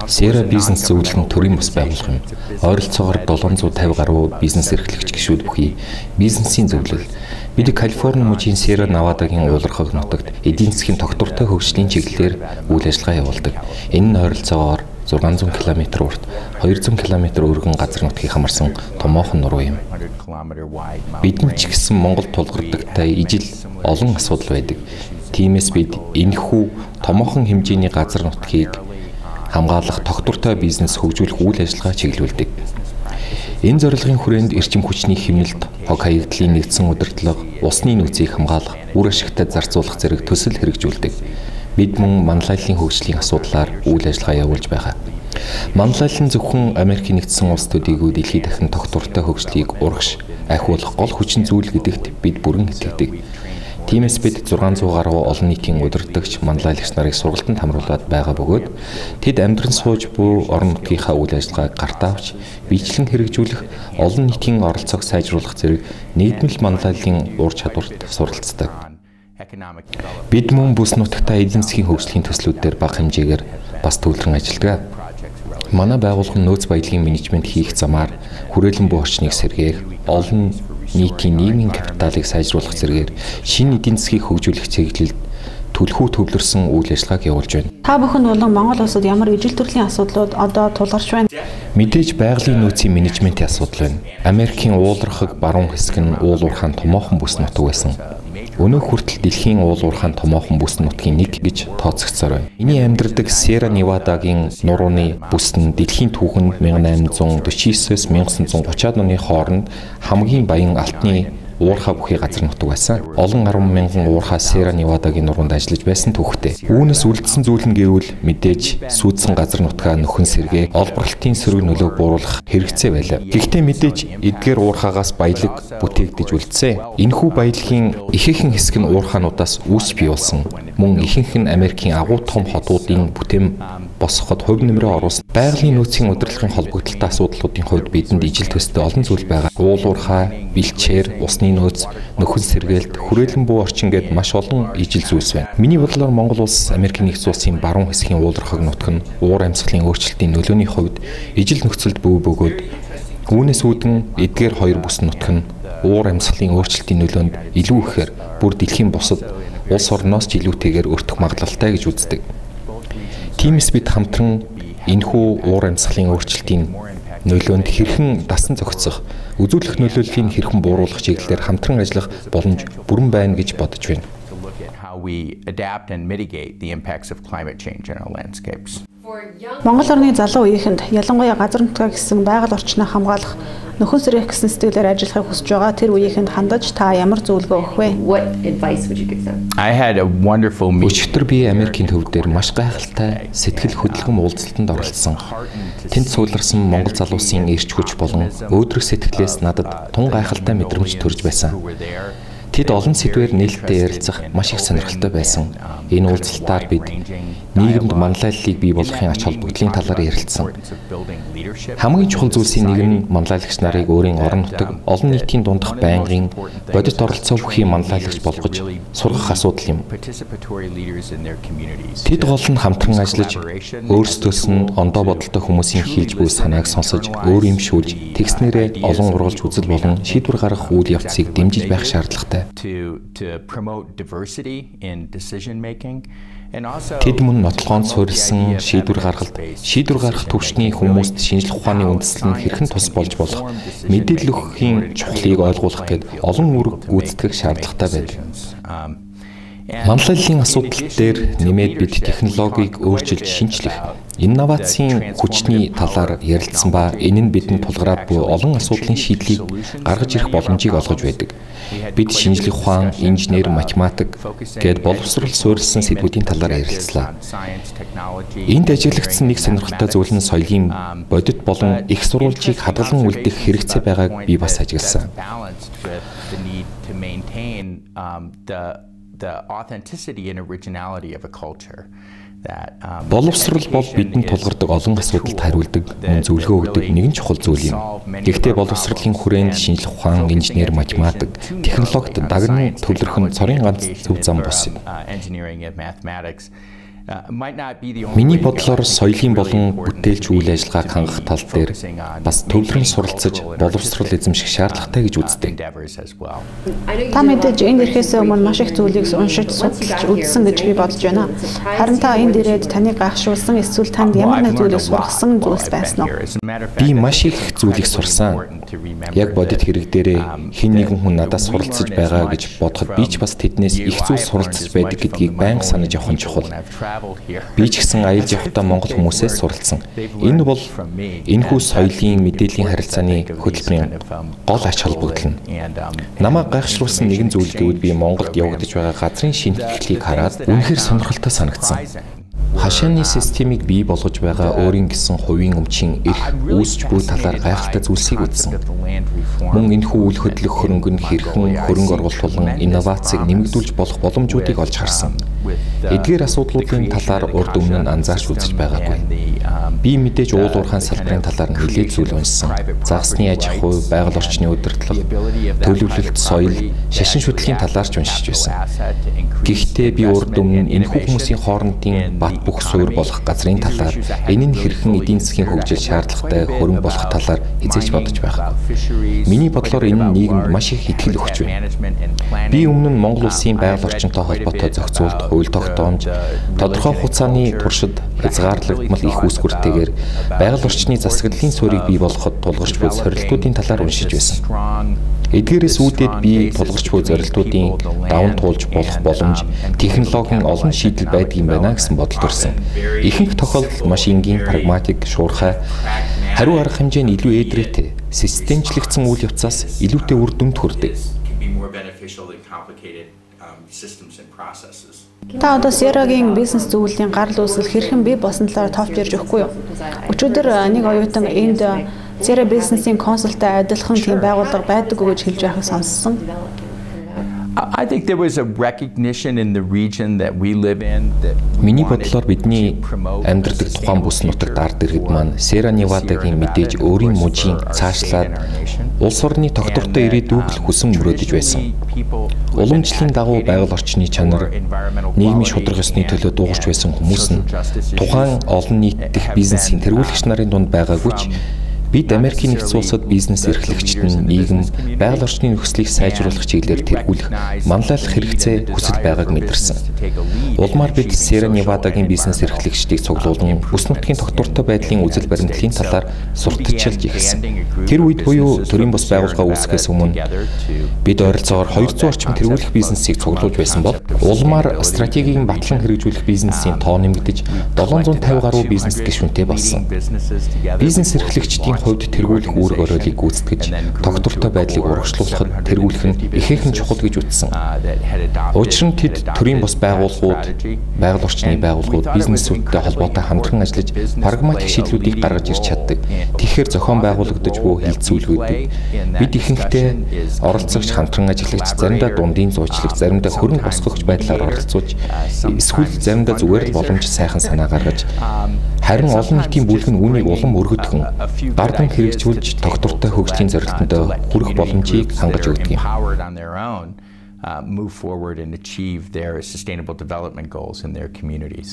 Sierra Бизнес зөвлөл нь төрийн бус байгууллага юм. Ойролцоогоор 750 гаруй бизнес эрхлэгч гишүүд бүхий бизнесийн зөвлөл. Бид Калифорни мужийн Сьерра Невадагийн уулархаг нутагт эдийн засгийн тогтвортой хөгжлийн чиглэлээр үйл ажиллагаа явуулдаг. Энэ нь ойролцоогоор 600 км урт, 200 км өргөн газар нутгийг хамарсан томоохон нуруу юм. Бидэнд ч гэсэн Монгол тулгардагтай ижил олон асуудал байдаг. Тиймээс бид энэхүү томоохон хэмжээний газар нутгийг хамгаалах тогтвортой бизнес хөгжүүлэх үйл ажиллагаа чиглүүлдэг. Энэ зорилгын хүрээнд эрчим хүчний хэмнэлт, хог хаягдлын нэгдсэн удирдлага, усны нөөцийг хамгаалах, үр ашигтай зарцуулах зэрэг төсөл хэрэгжүүлдэг. Бид мөн манлайллын хөгжлийн асуудлаар үйл ажиллагаа явуулж байгаа. Манлайлал нь зөвхөн Америкийн нэгдсэн улс төдийгүй дэлхий дахин тогтвортой хөгжлийг урагш ахиулах гол хүчин зүйл гэдэгт бид бүрэн итгэдэг. Тиймээс бид 600 гаруй олон нийтийн удирдагч манлайлагч нарыг сургалтанд хамруулад байгаа бөгөөд тэд амьдран сууж буй орон нутгийнхаа үйл ажиллагааг гартаа авч биечлэн хэрэгжүүлэх, олон нийтийн оролцоог сайжруулах зэрэг нийгмэл манлайллын ур чадварт суралцдаг. Бид мөн бүс нутагтаа эдийн засгийн хөгжлийн төслүүдээр бага хэмжээгээр бас төвлөрөн ажилладаг. Манай байгууллага нь нөөц баялагын менежмент хийх замаар хүрээлэн буй орчныг сэргээх, олон нийтийн нийгмийн капиталыг сайжруулах зэрэгээр шинэ эдийн засгийг хөгжүүлэх чиглэлд түлхүү төвлөрсөн үйл ажиллагааг явуулж байна. Та бүхэн болон Монгол улсад ямар ижил төрлийн асуудлууд одоо тулгарч байна? Мэдээж байгалийн нөөцийн менежментийн асуудал байна. Америкийн уулархаг баруун хэсэг нь уул уурхаан томоохон бүс нутаг байсан. Өнөөх хүртэл дэлхийн уул уурхаан томоохон бүс нутгийн нэг гэж тооцогдсоор байна. Миний амьдардаг Сьерра Невадагийн нурууны бүс нь дэлхийн түүхэнд 1849-өөс 1930-ад оны хооронд хамгийн баян алтны уурхай бүхий газар нутаг байсан. Олон 10 мянган уурхай Сьерра Невадагийн нуруунд ажиллаж байсан түүхтэй. Үүнээс үлдсэн зүйл нь гэвэл мэдээж сүйдсэн газар нутгаа нөхөн сэргээх, олборлолтын сөрөг нөлөөг бууруулах хэрэгцээ байлаа. Гэхдээ мэдээж эдгээр уурхаагаас баялаг бүтээгдэж үлдсэн. Энэхүү баялагын ихэнх хэсэг нь уурхаануудаас үүсч бий болсон. Мөн ихэнх нь Америкийн агуу том хотуудын бүтээн босгоход хувь нэмрээ оруулсан. Байгалийн нөөцийн удирдлагын холбогдлолтой асуудлуудын хувьд бидэнд ижил төстэй олон зүйл байгаа. Уул уурхай, бэлчээр, усны нөөц, нөхөн сэргээлт, хүрээлэн буй орчин гээд маш олон ижил зүйлс байна. Миний бодлоор Монгол улс Америкийн нэгдсэн улсын баруун хэсгийн уулархаг нутаг нь уур амьсгалын өөрчлөлтийн нөлөөний хувьд ижил нөхцөлд бүү бөгөөд үүнээс үүдэн эдгээр хоёр бүс нутаг нь уур амьсгалын өөрчлөлтийн нөлөөнд илүү ихээр бүр дэлхийн бусад улс орноос ч илүүтэйгээр өртөх магадлалтай гэж үздэг. Тиймээс бид хамтран энэхүү уур амьсгалын өөрчлөлтийн нөлөөнд хэрхэн дасан зохицох, үзүүлэх нөлөөллийг хэрхэн бууруулах чиглэлээр хамтран ажиллах боломж бүрэн байна гэж бодож байна. Монгол орны залуу үеийнхэнд ялангуяа газар нутгаа гэсэн байгаль орчноо хамгаалах, нөхөн сэргээх гэсэн сэтгэлээр ажиллахыг хүсэж байгаа тэр үеийнхэнд хандаж та ямар зөвлөгөө өгөх вэ? Өчигдөр би Америкийн төв дээр маш гайхалтай сэтгэл хөдлөм уулзалтанд оролцсон. Тэнд суулгарсан Монгол залуусын эрч хүч болон өөдрөг сэтгэлээс надад тун гайхалтай мэдрэмж төрж байсан. Тэд олон сэдвээр нээлттэй ярилцах маш их сонирхолтой байсан. Энэ уулзалтаар бид нийгэмд манлайллыг бий болгохын ач холбогдлын талаар ярилцсан. Хамгийн чухал зүйлсийн нэг нь манлайлагч нарыг өөрийн орон нутаг, олон нийтийн дундах байнгын бодит оролцоо бүхий манлайлагч болгож сургах асуудал юм. Тэд гол нь хамтран ажиллаж, өөрсдөөс нь ондоо бодолтой хүмүүсийн хэлж буй санааг сонсож, өөр юм шүүлж, тэгснээрээ олон ургалж үзэл болон шийдвэр гаргах үйл явцыг дэмжиж байх шаардлагатай. Тэд мөн нотлогоонд суурилсан шийдвэр гаргалт, шийдвэр гаргах түвшний хүмүүст шинжлэх ухааны үндэслэл нь хэрхэн тус болж болох, мэдээлэл өгөхийн чухлыг ойлгуулах гээд олон үүрэг гүйцэтгэх шаардлагатай байдаг. Манлайллын асуудал дээр нэмээд бид технологиг өөрчилж шинжлэх, инновацийн хүчний талаар ярилцсан ба энэ нь бидэнд тулгараад буй олон асуудлын шийдлийг гаргаж ирэх боломжийг олгож байдаг. Бид шинжлэх ухаан, инженер, математик гээд боловсрол суурилсан сэдвүүдийн талаар ярилцлаа. Энд ажиглагдсан нэг сонирхолтой зүйл нь соёлын бодит болон их сурвалжийг хадгалан үлдэх хэрэгцээ байгааг би бас ажигласан. Боловсрол бол бидэнд тулгардаг олон асуудалд хариулдаг, мөн зөвлөгөө өгдөг нэгэн чухал зүйл юм. Гэхдээ боловсролын хүрээнд шинжлэх ухаан, инженер, математик, технологид дагнан төвлөрөх нь цорын ганц зөв зам бус юм. Миний бодлоор соёлын болон бүтээлч үйл ажиллагааг хангах тал дээр бас төвлөрөн суралцаж боловсрол эзэмших шаардлагатай гэж үздэг. Та мэдээж энд ирэхээс өмнө маш их зүйлийг уншиж, судалж үзсэн гэж би бодож байна. Харин та энд ирээд таныг гайхшруулсан эсвэл танд ямар нэг зүйлийг сургасан зүйлс байсан уу? Би маш их зүйлийг сурсан. Яг бодит хэрэг дээрээ хэн нэгэн хүн надаас суралцаж байгаа гэж бодоход би ч бас тэднээс их зүйл суралцаж байдаг гэдгийг байнга санаж явах нь чухал. Би ч гэсэн аялж явахдаа монгол хүмүүсээс суралцсан. Энэ бол энэхүү соёлын мэдээллийн харилцааны хөтөлбөрийн гол ач холбогдол нь. Намайг гайхшруулсан нэгэн зүйл гэвэл би Монголд явагдаж байгаа газрын шинэтгэлийг хараад үнэхээр сонирхолтой санагдсан. Хашааны системийг бий болгож байгаа өөрийн гэсэн хувийн өмчийн эрх үүсч буй талаар гайхалтай зүйлсийг үзсэн. Мөн энэхүү үйл хөдлөх хөрөнгө нь хэрхэн хөрөнгө оруулалт болон инновацийг нэмэгдүүлж болох боломжуудыг олж харсан. Эдгээр асуудлуудын талаар урд өмнө нь анзаарч үзэж байгаагүй. Би мэдээж уул уурхайн салбарын талаар нэлээд зүйл уншсан. Загасны аж ахуй, байгаль орчны удирдлага, төлөвлөлт, соёл, шашин шүтлэгийн талаар ч уншиж байсан. Гэхдээ би урд өмнө энэхүү хүмүүсийн хоорондын бат бөх суурь болох газрын талаар, энэ нь хэрхэн эдийн засгийн хөгжил шаардлагатай хөрөнгө болох талаар хэзээ ч бодож байгаагүй. Миний бодлоор энэ нь нийгэмд маш их итгэл өгч байна. Би өмнө нь Монгол улсын байгаль орчинтой холбоотой зохицуулт, хууль тогтоомж, тодорхой хугацааны туршид хязгаарлагдмал их үүсгүртэйгээр байгаль орчны засаглалын суурийг бий болгоход тулгарч буй сорилтуудын талаар уншиж байсан. Эдгээрээс үүдээд би тулгарч буй зорилтуудын даван туулж болох боломж, технологийн олон шийдэл байдаг юм байна гэсэн бодол төрсөн. Ихэнх тохиолдолд маш энгийн, прагматик, шуурхай, хариу арга хэмжээ нь илүү ээдрээтэй, системчлэгдсэн үйл явцаас илүүтэй үр дүнд хүрдэг. Та одоо Sierra-гийн бизнес зөвлөлийн гарал үүсэл хэрхэн бий болсон талаар товч ярьж өгөхгүй юу? Өчигдөр нэг оюутан энд Sierra бизнесийн консулттай адилхан тийм байгууллага байдаггүй гэж хэлж байхыг сонссон. Миний бодлоор бидний амьдардаг тухайн бүс нутагт ард иргэд маань Sierra Nevada-гийн мэдээж өөрийн мужийн цаашлаад улс орны тогтвортой ирээдүйг л хүсэн мөрөөдөж байсан. Уламжлалын дагуу байгаль орчны чанар, нийгмийн шударга ёсны төлөө дуугарч байсан хүмүүс нь тухайн олон нийт дэх бизнесийн тэргүүлэгч нарын дунд байгаагүй ч бид Америкийн нэгдсэн улсад бизнес эрхлэгчид нь нийгэм, байгаль орчны нөхцөлийг сайжруулах чиглэлээр тэргүүлэх, манлайлах хэрэгцээ хүсэл байгааг мэдэрсэн. Улмаар бид Sierra Nevada-гийн бизнес эрхлэгчдийг цуглуулан бүс нутгийн тогтвортой байдлын үзэл баримтлалын талаар сурталчилж эхэлсэн. Тэр үед буюу төрийн бус байгууллага үүсгэхээс өмнө бид ойролцоогоор 200 орчим тэргүүлэх бизнесийг цуглуулж байсан бол улмаар стратегийг батлан хэрэгжүүлэх бизнесийн тоо нэмэгдэж 750 гаруй бизнес гишүүнтэй болсон. Бизнес эрхлэгчдийн хувьд тэргүүлэх үүрэг оройлыг гүйцэтгэж, тогтвортой байдлыг урагшлуулахад тэргүүлэх нь ихээхэн чухал гэж үзсэн. Учир нь тэд төрийн бус байгууллагууд, байгаль орчны байгууллагууд бизнесүүдтэй холбоотой хамтран ажиллаж, прагматик шийдлүүдийг гаргаж ирч чаддаг. Тэгэхээр зохион байгуулагдаж буй хилцүүлгүүдийг бид ихэнхдээ оролцогч, хамтран ажиллагч, заримдаа дундын зуучлагч, заримдаа хөрөнгө босгогч байдлаар оролцуулж, эсвэл заримдаа зүгээр л боломж сайхан санаа гаргаж, харин олон нийтийн бүлэг нь үүнийг улам өргөдгөн, гардан хэрэгжүүлж тогтвортой хөгжлийн зорилтонд хүрэх боломжийг хангаж өгдөг юм. Move forward and achieve their sustainable development goals in their communities.